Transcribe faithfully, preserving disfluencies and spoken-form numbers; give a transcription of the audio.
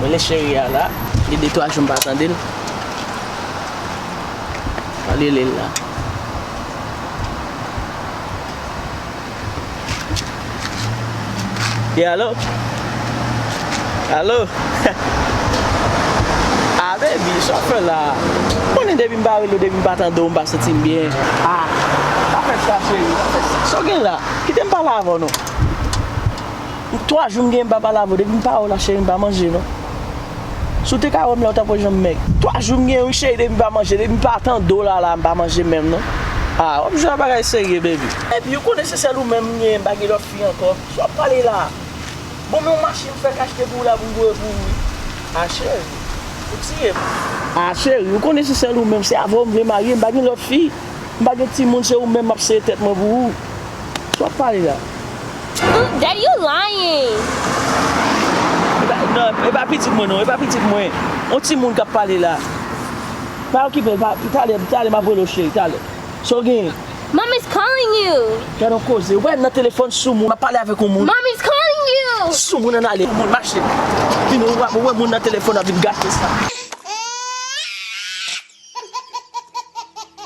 Mwen le cheri a la, li de twa jou m pa tande l. Pale li la. Yeah, alo? Alo? Ah, baby, sa w fè la? Konnen depi m pa rele w, depi m pa tande w, m pa santi m byen. Ah, pa fè sa, cheri, pa fè sa. Sa w gen la? Kite m pale avè w, non. Twa jou m gen m pa pale avè w. Depi m pa wè w la, cheri, m pa manje, non. Si w te ka wè m la, w t ap wè jan m mèg. Twa jou m gen, wi, cheri, depi m pa manje. Depi m pa tande w la, la, m pa manje menm, non. Ah, w ap jwe a bagay serye, baby. Epi, ou konnen se sèl ou menm m gen, m pa gen lòt fi ankò. Sa w ap pale la? Bon, men yon machin m fèk achte pou ou la, pou m voye pou ou, wi. Ah, cheri, ou tiye m. Ah, cheri, ou konnen se sèl ou menm, se avè w m vle marye, m pa gen lòt fi. M pa gen timoun, se ou menm m ap sere tèt mwen pou ou. Sa w ap pale la? Mm, Daddy, you lying. E pa, non, e pa pitit mwen, non, e pa pitit mwen. On timoun k ap pale la. Pa okipe l, pa, talè, talè, m ap rele w, cheri, talè. Sa w genyen? Mommy's calling you. Gade yon koze. Ou pa nan telefòn sou moun, m ap pale avèk yon moun. Mommy's calling you. Sou moun, ann ale. Moun mache. Vin, ou wè, ou wè moun nan telefòn ap vin gate sa.